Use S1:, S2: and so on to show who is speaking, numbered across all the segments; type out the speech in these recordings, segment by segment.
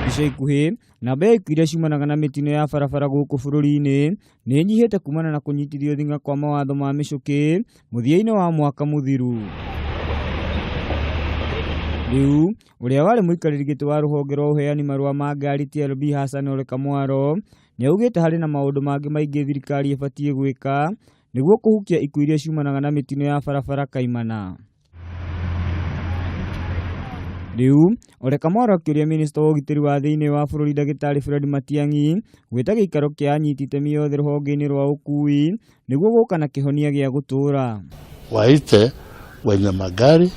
S1: Ica ikuhĩ namba ya ikuũ iria ciumanaga na mĩtino ya barabara gũkũ bũrũri-inĩ nĩ ĩnyihĩte kumana na kũnyitithio thing'a kwa mawatho ma mĩcũkĩ mũthia-inĩ wa mwaka mũthiru. Rĩu ũrĩa warĩ mũikarĩri gĩtĩ wa rũhonge rwa ũheani marũa ma ngari TLB Hassan Ole Kamwaro nĩ augĩte harĩ na maũndũ mangĩ maingĩ thirikari ĩbatiĩ gwĩka nĩguo kũhukia ikuũ iria ciumanaga na mĩtino ya barabara kaimana. Rĩu Ole Kamwaro akĩũria minista wa ũgitĩri wa thĩinĩ wa bũrũri ndagĩtarĩ Fred Matiang'i gwĩta gĩikaro kĩa anyiti itemi othe rũhonge-inĩ rwa ũkui nĩguo gũka na kĩhonia gĩa gũtũũra.
S2: Waite wenye magari,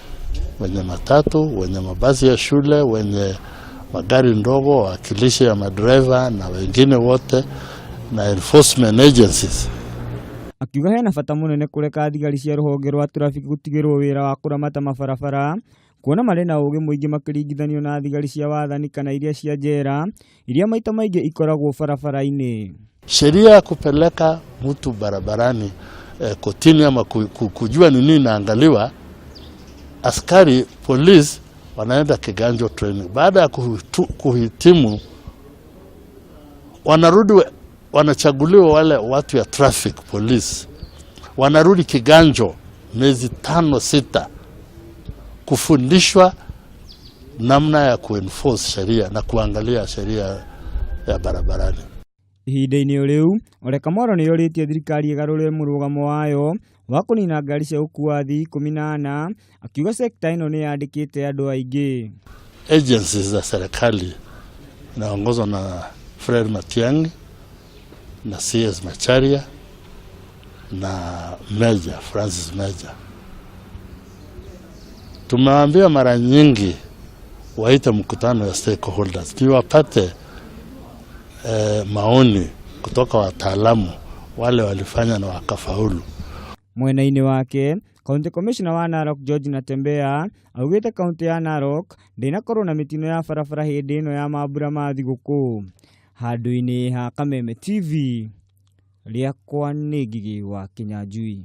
S2: wenye matatu, wenye mabasi ya shule, wenye magari ndogo, wawakilishi ya madereva na wengine wote na enforcement agencies.
S1: Akiuga hena bata mũnene kũreka thigari cia rũhonge rwa traffic gũtigĩrwo wĩra wa kũramata mabarabara kuona marĩ na ũgĩ mũingĩ makĩringithanio na thigari cia wathani kana iria cia njera iria maita maingĩ ikoragwo barabara-inĩ.
S2: Sheria ya kupeleka mtu barabarani kotini ama kujua ni nini inaangaliwa, askari polisi wanaenda kiganjo training. Baada ya kuhitimu wanarudi, wanachaguliwa wale watu ya traffic police, wanarudi kiganjo miezi 5 6 kufundishwa namna ya kuenforce sheria na kuangalia sheria ya barabarani.
S1: Ihinda-inĩ o rĩu, Ole Kamwaro nĩ orĩtie thirikari ĩgarũre mũrũgamo wayo wa kũnina ngari cia gũkuua athii 14, akiuga sekta ĩno nĩ yandĩkĩte andũ aingĩ.
S2: Agencies za serikali inaongozwa na Fred Matiang'i na CS Macharia na Meja Francis Meja. Tumewaambia mara nyingi waite mkutano ya stakeholders ni wapate maoni kutoka wataalamu wale walifanya na wakafaulu.
S1: Mwena-inĩ wake, County Commissioner wa Narok George Natembeya augĩte kaunti ya Narok ndĩnakorwo na mĩtino ya barabara hĩndĩ ĩno ya mambura ma thigũkũ. Handũ-inĩ ha Kameme TV, rĩakwa nĩ Ngigĩ wa Kĩnyanjui.